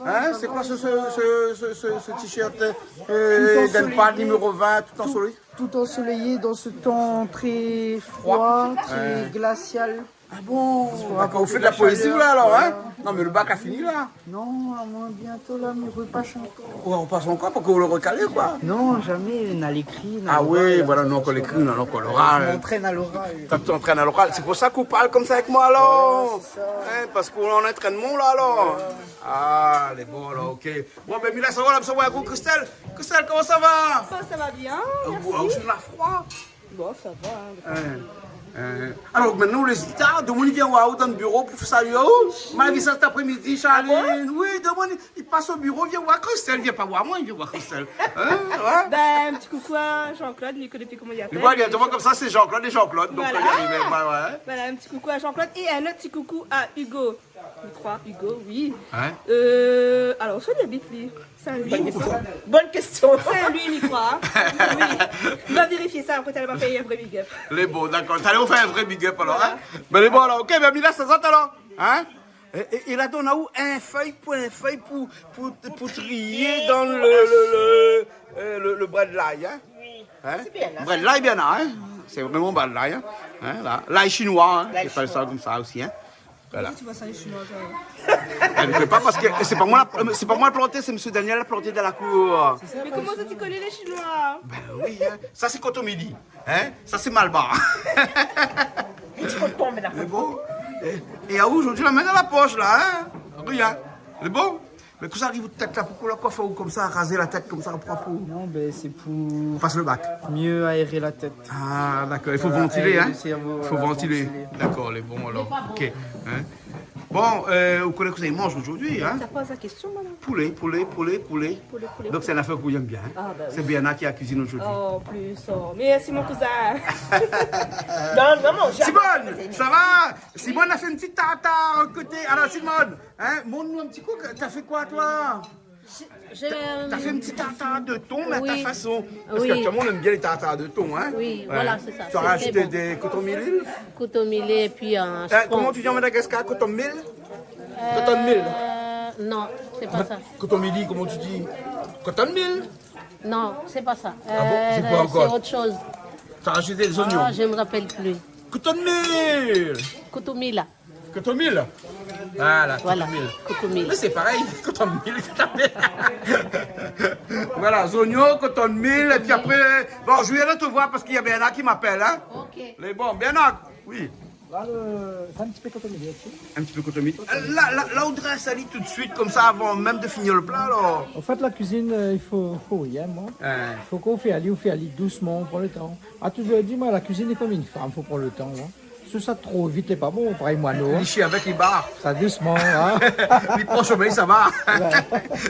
Hein, sé koi se, se, se t-shirt, euh, Tout ensoleillé. Denpal, numéro vingt, tout ensoleillé ? Tout ensoleillé dans ce temps très froid, très glacial. Ah bon ? Dakor, ou fé de la poézi, la, alor, hein ? Voilà. Non, mé le bak la fini, la. Non, moin, bientôt, la, mi repas ankor. Ouais, ou repas ankor, pou ou le rekalé, koi. Non, zamé, na lékri, na loral. Ah oui, voilà, nou na ankor lékri, nou na ankor loral. Ou antrèn a loral. Kan ou antrèn a loral, sé pou sa ou parl konmsa avèk moin, alor. Ouais, sé sa. Hein, parske ou lé an antrènman, la, alor. Ouais. Ah, lé bon, alor, ok. Bon, bin, mi lès sa, voilà, sa va, Christelle. Christelle, koman sa va ? Oh, sa va bien, mèrsi. Ah, ou, ou, ou na froi ? Bon, sa va, hein. Hein, hein. Alor, mintnan, lé tar, demoun i vien oir aou dan le biro pou salié aou. Ma vi sa sèt aprémidi, Charline. Ah bon ? Oui, demoun i, i pas o biro, vien oir Christelle, vien pa oir moin, vien oir Christelle. Hein, ouais. Bin, in ti koukou à Jean-Claude, mi koné pi koman i apèl. Li voi dirèkteman konmsa, sé Jean-Claude é Jean-claude, donk, voilà. Euh, li ariv, ouais, ouais. Voilà, in ti koukou à Jean-Claude é in ot ti koukou à Hugo. Mi kroi, Hugo, oui. Hein ? Euh, alor, ousa li abit, li ? Saint-Louis, mi kroi. Bonne question. Bonne question. Saint-Louis, mi kroi, hein. Oui. Ma vérifié sa, apré, talèr ma fé in vré big up. Lé bon, dakor. Talèr ou fé in vré big up, alor, hein. Voilà. Bin, lé bon, alor. Ok, bin, mi lès sa, alor. Hein ? É, é, é la, donn aou in fèy pou, in fèy pou, pou, pou trié dan le, le, le, euh, le, le brèd lay, hein. Oui. Hein ? Sé bien, la. Brèd lay, bien, la, hein. Sé vréman brèd lay, hein. Hein, la. Lay shinoi, hein. Lay shinoi. I apèl sa konmsa osi, hein. Voilà. Koman ou voi sa, lé shinoi, sa ? Ah, mi koné pa parske sé pa moin la, sé pa moin la planté, sé mésyé Daniel la planté dan la kour. Mé koman sa, ou koné lé shinoi ? Bin oui, hein. Sa, sé kotomili, hein. Sa, sé malbar. Mé bon. É, é aou, zordi, la min dan la posh, la, hein. Rien. Lé bon. Mé kosa i ariv out tèt la, poukosa la koifé aou konmsa, razé la tèt konmsa, prop ou ? Non, bin, sé pou... Pas le bak. Mieux aérer la tête. Ah, dakor, i fo vantilé, hein. Voilà, aérer le cerveau, voilà, vantilé. Fo vantilé. Dakor, lé bon, alor. Ok. Hein ? Bon, euh, ou koné kosa i manz zordi, hein ? Sa poz la késtion, madam. Poulé, poulé, poulé, poulé. Poulé, poulé, poulé. Donk, sé in afèr ke ou yèm bien, hein ? Ah, ba oui. Sé Bernard ki la kuizine zordi. Oh, an plis, oh. Mèrsi, mon kouzin. Non, non, non, Simone, sa va ? Simone la fé in ti tartar koté. Alor, Simone, hein, mont anou in ti kou, ou la fé koi, toi ? Ou la fé in ti tartar de ton, mé à ta façon. Oui. Parske aktièlman, nou èm bien lé tartar de ton, hein. Oui, voilà, sé sa. Ou la rajout dé kotomili ? Kotomili épi, euh, sitron. Koman ou di an Madagascar, kotomili ? Kotomili. Euh, non, sé pa sa. Kotomili, koman ou di ? Kotomili. Non, sé pa sa. Ah bon ? Sé koi ankor ? Sé ot shoz. Ou la rajout dé zoignon ? Ah, mi rapèl pi. Kotomili. Kotomila. Kotomila. Voilà, voilà, kotomil. Kotomil. Mé sé parèy, kotomil, kotomil. Voilà, zonion, kotomil, épi apré, bon, mi sa alé voir parské néna Bernard ki m'apèl, in. OK. Lé bon, Bernard, oui. La, lo, sé in ti pé kotomil, osi. In ti pé kotomil. La, la, la, ou drès ali tout de suit, konmsa, avan mèm de fini lo pla, alor. An fèt, la kuizine, eu, i fo, fo, oui, in, moin. In. Fo k'ou fé ali, ou fé ali dousman, ou pran lo tan. A toujour di, moin, la kuizine lé konm in fanm, fo pran lo tan, in. Si sa tro vit, lé pa bon, parèy moin, non, in. Li shé avèk li bar. Sa dousman, in. Li pran somèy, sa va. Ouais.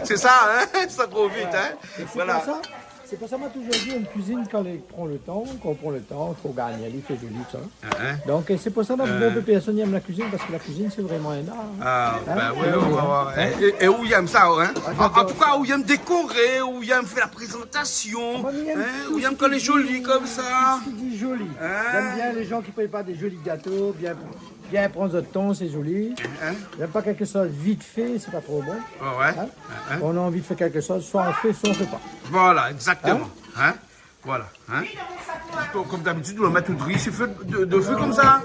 Sé sa, in, sa tro vit, in. É sé pou sa, sé pou sa, moin toujour di, in kuizine, kan i pran lo tan, kan i pran lo tan, fo gingn ali, fé zoli, sa. In, in. Donk, eu, sé pou sa, moin, bonpé pèrsone i èm la kuizine, parské la kuizine, sé vréman in ar. A, bin oui, oui, oui. É, é, é ou i èm sa, in ? A, j'adore ça. An, an tou ka, ou i èm dékoré, ou i èm fé la prézantasion, in, ou i èm kan lé zoli konmsa. A, moin, mi èm tout sak i di zoli. In ? J'aime bien les gens qui préparent des jolis gâteaux, bien, bien prendre votre temps, c'est joli. In ? J'aime pas quelque chose vite fait, c'est pas trop bon. Ouais, ouais. In ? In, in. On a envie de faire quelque chose, soit on fait, soit on fait pas. Voilà, exactement. In ? In ? Voilà, in. Konm d'abitid, ou la mèt out ri si fé de, de fé konmsa.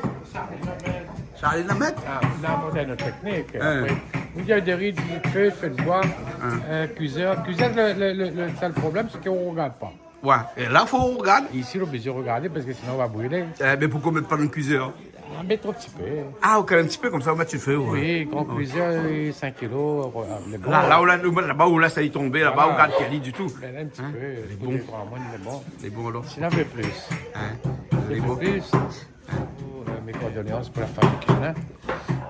Charline la mèt. A, la, moin, sé in ot téknik. In. Apré, ou di, dé ri, di fé, fé de boi, in, eu, kuizèr. Kuizèr, lo, lo, lo, lo sèl problèm, sé k'ou rogard pa. Ouais, é la, fo ou rogard. Isi, lé oblizé rogardé, parské sinon, ou va brilé. É, mé poukosa ou mèt pa dann kuizèr ? A, mèt in ti pé. A, OK, in ti pé konmsa, ou mèt si fé, ouais. Oui, gran kuizèr, sink kilo, eu, lé bon. La, la, ou la, laba, ou lès ali tonbé, laba, ou gard pa ali ditou. Voilà. Mé la, in ti pé, in ? Lé bon. Pou dé troi moun, lé bon. Lé bon, alor. Sinon, fé plis. In ? Lé bon. Fé plis. Eu, mé kondoleyans pou la famiy ki la.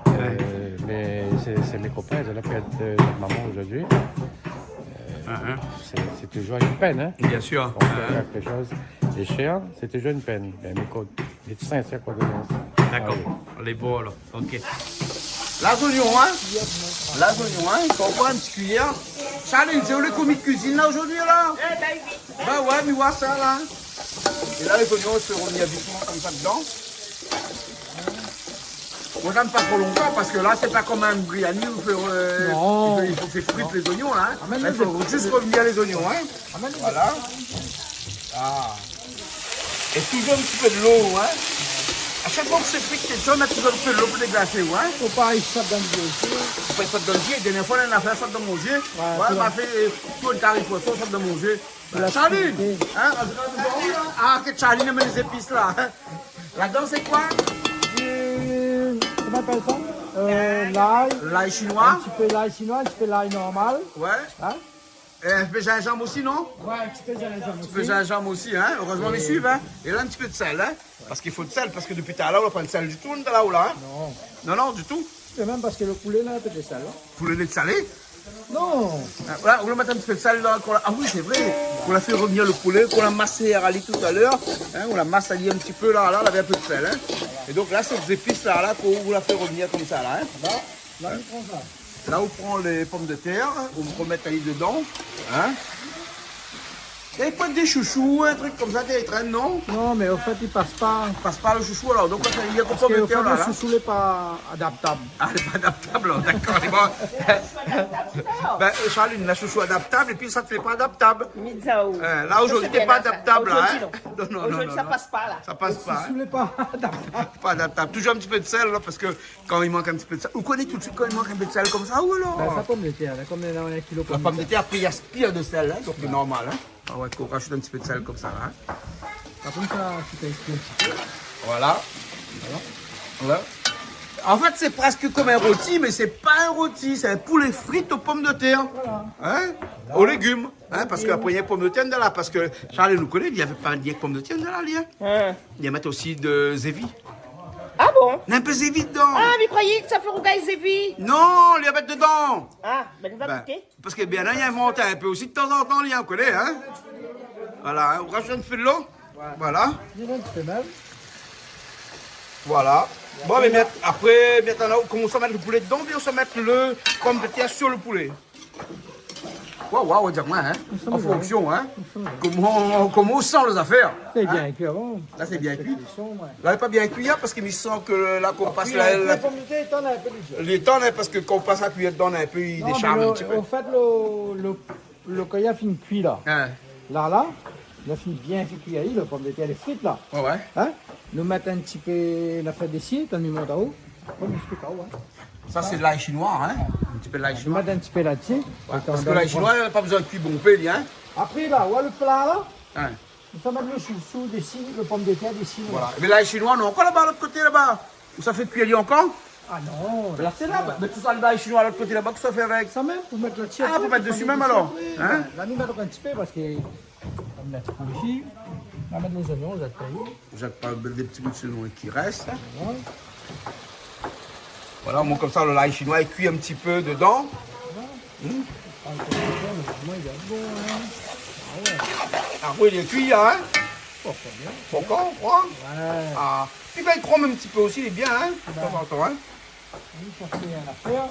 Ouais. Eu, mé sé, sé mé kopin, zot la pèrd, eu, momon zordi. Eu, in, in. Sé, sé toujour in pèn, in. Bien sûr. Kan ou pèrd kékshoz de shèr, sé toujour in pèn. Bin, mé ko-, mé sinsèr kondoleyans. Dakor. Alé. Lé bon, alor. OK. La zonion, in ? La zonion, in ? I fo pran in ti kuiyèr. Charline, sé ou lé komi de kuizine la, zordi, la ? É, bin, oui. Ba ouais, mi oi sa la. É la, lé zonion, i fé rovnir vit konmsa dedan. Ou atann pa tro lontan, parské la, sé pa konm in briani, ou fé, eu, i fo, i fo fé frir lé zonion, la, in. Non. A, mé la, i fo zis rovnir lé zonion, in. Voilà. A. É toujour in ti pé dolo, in. A shak foi ou fé frir kékshoz, mèt toujour in pé dolo pou déglasé, ouais. Fo pa i sot dann zié osi. Fo pa i sot dann zié. Dèrnié foi, néna in nafèr sot dann mon zié. Ouais, ma fé, eu, tourn kari poison, sot dann mon zié. Charline, in, an tou ka, nou, a, ké Charline i mèt lé zépis la, in. Ladan, sé koi ? Di, koman i apèl sa ? Eu, lay. Lay shinoi. In ti pé lay shinoi, in ti pé lay normal. Ouais. In ? É in pé zinzanm osi, non ? Ouais, in ti pé zinzanm osi. In ti pé zinzanm osi, in. Erèzman, mi suiv, in. É la, in ti pé de sèl, in. Parské i fo de sèl, parské dopi talèr, ou la pa de sèl ditou, nou, la, ou la, in. Non. Non, non, ditou. É mèm parské lo poulé, la, in pé de sèl, in. Poulé lé salé ? Non. A, voilà, ou la mèt in ti pé de sèl la, kan la, a oui, sé vré. Kan la fé rovnir lo poulé, kan la masé ali talèr, in, ou la mas ali in ti pé la, la, lavé in pé de sèl, in. É donk la, sé zépis la, la, kan ou la fé rovnir konmsa la, in. La, la, ou pran sa. La, ou pran lé pomdetèr, ou mèt ali dedan, in. É pa dé shoushou, in trik konmsa, té i trèn, non ? Non, mé an fèt, i pas pa. I pas pa lo shoushou, alor. Donk, la, i fo pomdetèr la, la. Parské an fèt, lo shoushou lé pa adaptab. A, lé pa adaptab, alor, dakor, lé bon. Bin, eu, Charline, la shoushou adaptab, épi sa té pa adaptab. Mizao. Eu, la, zordi, té pa adaptab, la, in. Sa, sé bien, sa. Zordi, non. Non, non, non, non. Zordi, sa pas pa, la. Sa pas pa, in. Lo shoushou lé pa adaptab. Pa adaptab. Toujour in ti pé de sèl, la, parské Kan i mank in ti pé de sèl. Ou koné tout suit kan i mank in pé de sèl konmsa, ou alor ? Bin, sa, pomdetèr, la, konm néna in kilo pomdetèr. La pomdetèr, apré, i aspir de sèl, in, donk lé normal, in. A ouais, ou rajout in ti pé de sèl konmsa, in. Par kont, sa, tu fais cuire un petit peu. Voilà. Voilà. Voilà. An fèt, sé prèsk konm in roti, mé sé pa in roti, sé in poulé frit o pomdetèr. Voilà. In ? Voilà. O légim. In, parské apré, néna pomdetèr dedan la, parské Charline, nou koné, li lavé pa rienk pomdetèr dedan la, li, in. In. Li mèt osi de zévi. A bon ? Néna in pé zévi dedan. A, mi kroiyé ke sa fé rougay zévi. Non, li mèt dedan. A, bin, nou va gouté. Bin, parské bien, la, li invant in pé osi detanzantan, li, in, ou koné, in. Voilà, in, ou rajout in ti pé dolo. Ouais. Voilà. Li mèt in ti pé mèm. Voilà. Bon, mé mèt, apré, mèt, ou komans mèt lo poulé dedan, oubien ou mèt lo pomdetèr si lo poulé. Waouh, waouh, di amoin, in. An fonksion, in. Koman, koman ou san lé zafèr, in ? Sé bien kui avan. La, sé bien kui. La, lé pa bien kui, in, parské mi san ke la, kan ou pas la, la, lé tann, in, parské kan ou pas la kuiyèr dedan, in pé, i désharn in ti pé. Non, mé lo, an fèt, lo, lo, lo, kan li la fini kui la. In. La, la, li la fini bien fé kui, lo pomdetèr, lé frit la. Ouais, ouais. In ? Nou mèt in ti pé la fèt dési, tann mi mont aou. Bon, mi ésplik aou, in. Sa sé lay shinoi, in. In ti pé lay shinoi. Mèt in ti pé la dsi. Oué, parske lay shinoi, la pa bezoin kui bonpé, li, in. Apré la, oué, lo pla la. In. Nou sa mèt lo shoushou dési, lo pomdetèr dési, voilà. Mé lay shinoi, non, ankor laba, lot koté laba. Ou sa fé kui ali ankor ? A non, la sé la. Mé tout sa, lay shinoi, lot koté laba, kosa ou fé avèk ? Sa mèm, pou mèt la dsi. A, pou mèt dési mèm, alor. In ? La nou mèt in ti pé parske nou va mèt isi. Nou va mèt lé zoignon, lé zépis. Zèt pa dé ti bout zoignon ki rès, in. Oué. Voilà, bon, konmsa, lo lay shinoi lé kui in ti pé dedan. Voilà. Hmm. A, konmsa, normalman, lé bon, in. A oué. A oui, lé kui, in. Pokor bien. Pokor, ou kroi ? Oué. A, pi kan li krom in ti pé osi, lé bien, in, tanzantan, in. Oui, sa fé in afèr.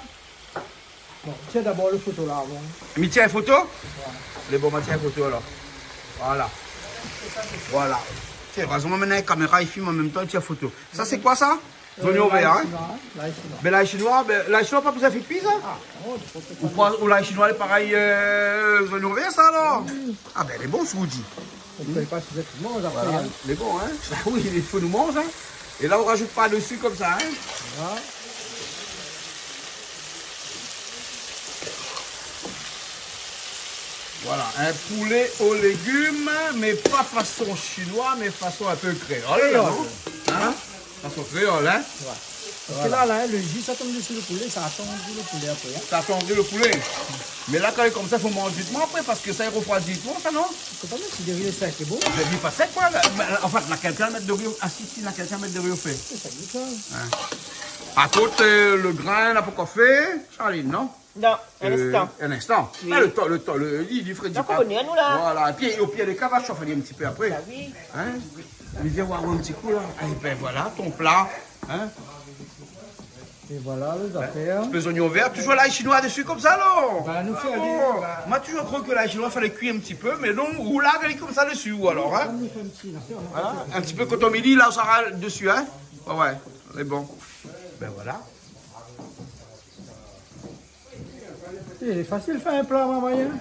Bon, tiens d'abord le photo là avant. Mi tienbo foto ? Voilà. Lé bon, ma tienbo foto alor. Voilà. Voilà. Tiens, erezman, mintnan, la kaméra i film an mèm tan, i tienbo foto. Sa, sé koi sa ? Zoignon vèr, in ? Lay shinoi, in. Lay shinoi. Mé lay shinoi, bin, lay shinoi, pa bezoin fé kui, sa ? A non, lé pa fé kui. Ou kroi, ou lay shinoi, lé parèy, eu, zoignon vèr, sa, alor ? Oui. A bin, lé bon, sak ou di. Ou koné pa si zot i manz apré, in. Voilà, lé bon, in. Ba oui, i fo nou manz, in. É la, ou razout pa dési konmsa, in. Voilà. Voilà, in poulé o légim, mé pa fason shinoi, mé fason in pé kréol, non ? Kréol. In ? Fason kréol, in ? Oué. Parske la, la, lo ji sa i tonm dési lo poulé, sa i atandri lo poulé apré, in. Sa i atandri lo poulé. Mé la, kan lé konmsa, fo manz vitman apré, parske sa i rofroidi vitman, sa, non ? Sé pa mal, si lo ri lé sèk, lé bon. Lo ri pa sèk, koi, la. Mé, an fèt, na kèlkin i mèt lo ri, a si, si, na kèlkin i mèt lo ri o fé. Sé sa, sé sa. In. Par kont, eu, lo grin, la pankor fé, Charline, non ? Non, in instan. Eu, in instan. Oui. A, lo tan, lo tan, lo, li, li frédi pa. Donk, nou lé la. Voilà. Épi, o pir dé ka, va shof ali in ti pé apré. Ba oui. In ? Li vien oir in ti kou, la. É bin, voilà, ton pla. In ? É voilà, lé zafèr. In ti pé zoignon vèr, toujour lay shinoi dési konmsa, non ? Ba, nou fé ali, ba. Moin la toujour kroi ke lay shinoi, falé kui in ti pé, mé non, ou lav ali konmsa dési, ou alor, in ? Nou fé in ti zafèr, non ? Voilà. In ti pé koton mili, la, ou sava dési, in ? Oué, oué, lé bon. Bin voilà. Lé fasil fé in pla, momon, in.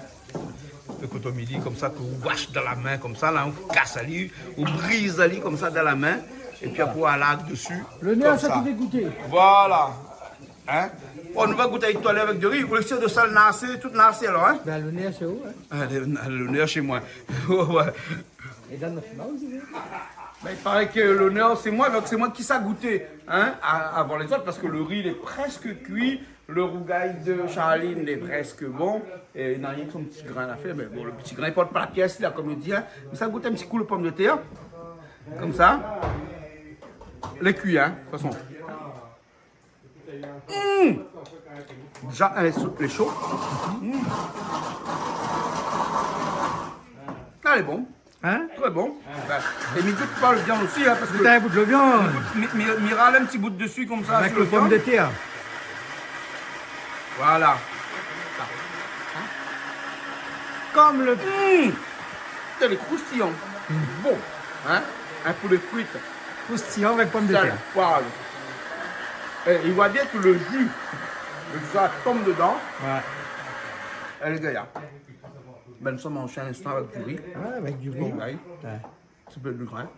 Lo koton mili konmsa, ke ou wash dan la min konmsa, la, ou kas ali, ou briz ali konmsa dan la min, épi apré ou alarg dési. Lo nèr, sa, konmsa. Ou vé gouté ? Voilà. In ? Bon, nou va gout avèk toi, alé, avèk do ri. Ou lès de sèl, na asé, tout na asé, alor, in ? Bin, lo nèr, sé ou, in ? A, lo, lo nèr, sé moin. Oué, oué. É dan nout fimao, ou vé. Bin, i paré ke lo nèr, sé moin, donk sé moin ki sa gouté, in, a-, avan lézot, parske lo ri, lé prèsk kui, lo rougay de Charline, lé prèsk bon, é na rienk son ti grin a fèr, mé bon, lo ti grin i port pa la piès, la, konm i di, in. Mé sa gout in ti kou lo pomdetèr, konmsa. Lé kui, in, de tout fason. Mm. Déza, in, lé sho, lé sho. Mm. A, lé bon. In ? Tré bon. Bin, é mi gout pa lo viann osi, in, parske... Gout in bout lo viann. Mi gout, mi, mi, mi ral in ti bout dési konmsa. Avèk lo pomdetèr. Voilà. Konm lo... Mm. Lé kroustiyan. Mm. Bon. In ? In poulé frit. Kroustiyan avèk pomdetèr. Sèl, poiv. É i voi bien ke lo ji, lo ji sa i tonm dedan. Oué. Lé gayar. Bin, nou sa manz in instan avèk do ri. Oué, avèk do ri. Bon, bin. Oué. Ti pé de grin.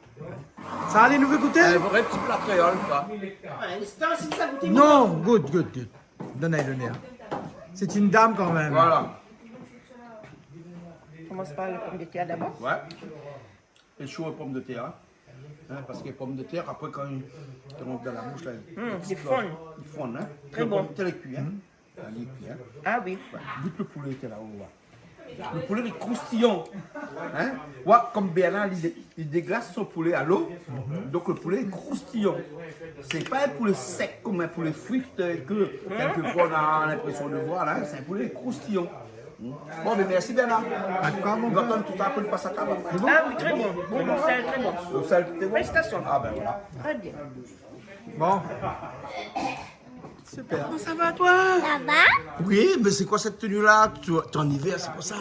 Sa alé, nou vé gouté ? In vré ti pla kréol, koi. Oué, in instan, si sa gout. Non, gout, gout, gout. Donn ali lo nèr. Sé in dam kan mèm. Voilà. Komans par lo pomdetèr dabor. Oué. É sho lo pomdetèr, in. In, parske pomdetèr, apré, kan i rant dan la boush, la, i fonn. I fonn, in. Tré bon. Lo pomdetèr lé kui, in. Mm. Ali lé kui, in. A oui. Oué. Gout lo poulé, té la, ou voi. Lo poulé lé kroustiyan. In ? Oué, konm Bernard, li dé-, li déglas son poulé a lo. Mhm. Donk lo poulé lé kroustiyan. Sé pa in poulé sèk konm in poulé frit, eu, ke kèlkefoi nou na linprésion de voir, la. Sé in poulé kroustiyan. Bon, bin, mèrsi, Bernard. Pa de koi, mon frèr. Nou va atann tout sa pou nou pas a tab. Sé bon ? A oui, tré bon. Lo sèl, tré bon. Lo sèl, tré bon. Félisitasion. A bin voilà. Tré bien. Bon. Super. Koman sa va, toi ? Ça va ? Oui, mais c'est quoi cette tenue-là ? Tu, t'es en hiver, c'est pour ça.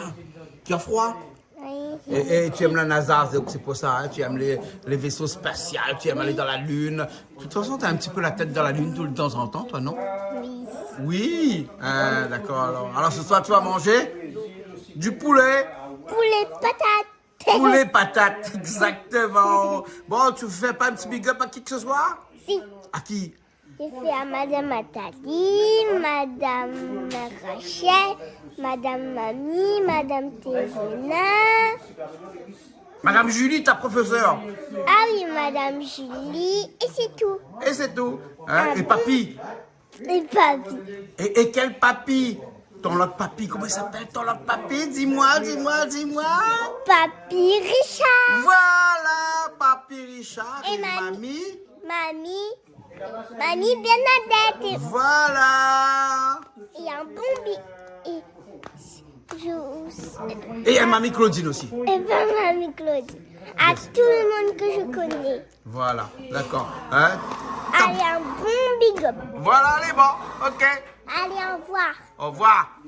Tu as froid ? Oui. Et, et tu aimes la NASA, donc c'est pour ça, hein, tu aimes les, les vaisseaux spatials, tu aimes aller dans la Lune. De toute façon, t'as un petit peu la tête dans la Lune tout, de temps en temps, toi, non ? Oui. Oui. Ah, d'accord, alors. Alors, ce soir, tu vas manger du poulet. Poulet patate. Poulet patate, exactement. Bon, tu fais pas un petit big up à qui que ce soit ? Si. À qui ? J'ai fait à Madame Nathalie, Madame Rachel, Madame Mamie, Madame Théréna. Madame Julie, ta professeur. Ah oui, Madame Julie, et c'est tout. Et c'est tout, hein. Ah et bon. Papy. Et papy. Et, et quel papy ? Ton lot papy, comment il s'appelle ton lot papy ? Dis-moi, dis-moi, dis-moi. Papy Richard. Voilà, papy Richard et, et mamie. Mamie. Mamie Bernadette. Voilà. Et un bon bi-, et je... Et à mamie Claudine aussi. Et ben, mamie Claudine. À tout le monde que je connais. Voilà, d'accord. Hein ? Allez, un bon big up. Voilà, allez, bon, ok. Allez, au revoir. Au revoir.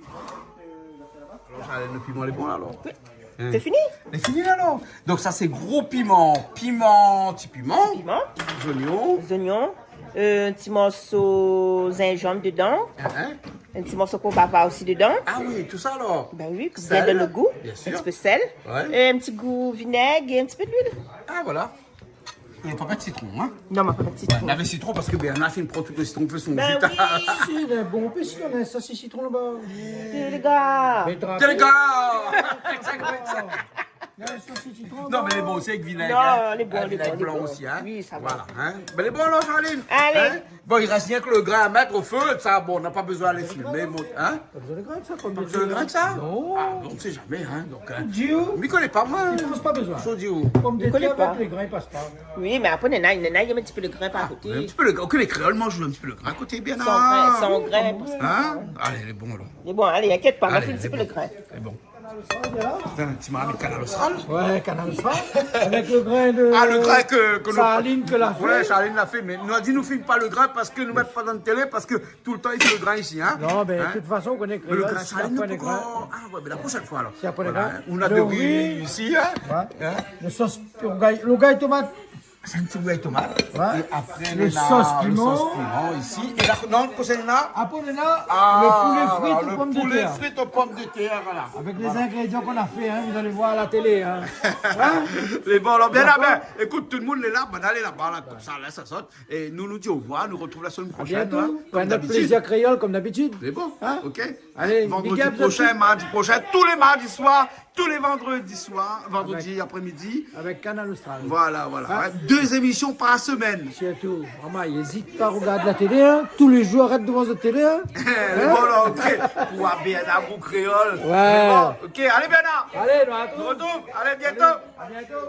Alor, sa, le piman lé bon la, alor. Oui. Hein. C'est fini ? Lé fini la, non ? Donk sa sé gro piman. Piman, ti piman. Ti piman. Zonion. Zonion. Euh, in ti morso zinzanm dedan. Hein, hein. In ti morso konbava osi dedan. Ah oui, tout sa alor. Ben oui, pou bien donn le gou. Sèl. Bien sûr. In ti pé sèl. Ouais. Euh, in ti gou vinèg é in ti pé d'luil. Ah voilà. Ou la pa mèt sitron, hein ? Non, ma pa mèt sitron. Ouais, navé sitron parske Bernard la fine pran tout le sitron, fé son ji. Ben oui. Si, lé bon, ou pé sitron, sa sé sitron laba. Délga. Délga. Non, mé lé bon osi avèk vinèg, hein. Non, lé bon, lé bon, lé bon. Vinèg blan osi, hein. Oui, sa va. Voilà, hein. Ben, lé bon, alor, Charline. Allez. Hein ? Bon, i rès rienk le grin a mèt o fé, sa, bon, na pa bezoin alé filmé, bon, hein ? Pa bezoin de grin, sa, konm... Pa bezoin de grin, sa ? Non. Ah, bon, on sait jamais, hein, donk, hein. Diou. Mi koné pa, moin. I pans pa bezoin. Sa, Diou. Pomdetèr avèk le grin, i pas pa. Oui, mé apré, néna, néna, i mèt in ti pé le grin par koté. Ah, in ti pé le grin. Ok, lé kréol i manz in ti pé le grin a koté, bien. San grin, san grin, i pas pa. Hein ? Alé, lé bon, alor. Mé bon, alé, inkièt pa, nou fé in ti pé le grin. Alé, lé bon. Putain, ti marmit Kanal Austral. Ouais, Kanal Austral. Avèk le grin de... Ah, le grin ke, ke nou... Charline ke la fé. Ouais, Charline la fé, mé nou la di nou filme pa le grin parske nou mèt pa dan la télé, parske toultan i fé le grin isi, hein. Non, mé de tout fason, ou koné kréol, si na poin de grin. Mé le grin Charline, nou pé ankor... Ah ouais, mé la proshèn foi alor. Si na poin de grin. Voilà, hein. Ou na de ri isi, hein. Ouais. Hein. Le sos, le rougay, le rougay tomat. Sé in ti rougay tomat. Ouais. É apré, le sos piman. Le sos piman isi. É la, non, kosa néna ? Apré, néna le poulé frit o pomdetèr. Ah, voilà, le poulé frit o pomdetèr, voilà. Avèk lé zingrédian k'nou la fé, hein, zot i va voir a la télé, hein. Hein ? Lé bon, alor, bien, d'accord. Ah ben, ékout, tout le moun lé la, ben, alé laba, la, konmsa, la, sa sort. É nou, nou di au revoir, nou retrouv la semaine prochaine, hein, konm dabitid. À bientôt, pou in not plézir kréol, konm dabitid. Lé bon, hein ? Ok. Allez, big up, big up. Vendredi prochain, mardi prochain, tous les mardis soirs, tous les vendredis soirs, vendredi après-midi. Avèk, avèk Kanal Austral. Voilà, voilà. Hein ? Ouais, deux émissions par semaine. Sirtou, momon, ézit pa, rogard la télé, hein. Tous les jours, arèt dovan zot télé, hein. Lé bon, alor, ok. Pou avoir bien in gou kréol. Ouais. Lé bon, ok. Alé, Bernard. Alé, nou retrouv. Nou retrouv. Alé, bientôt. Alé, à bientôt.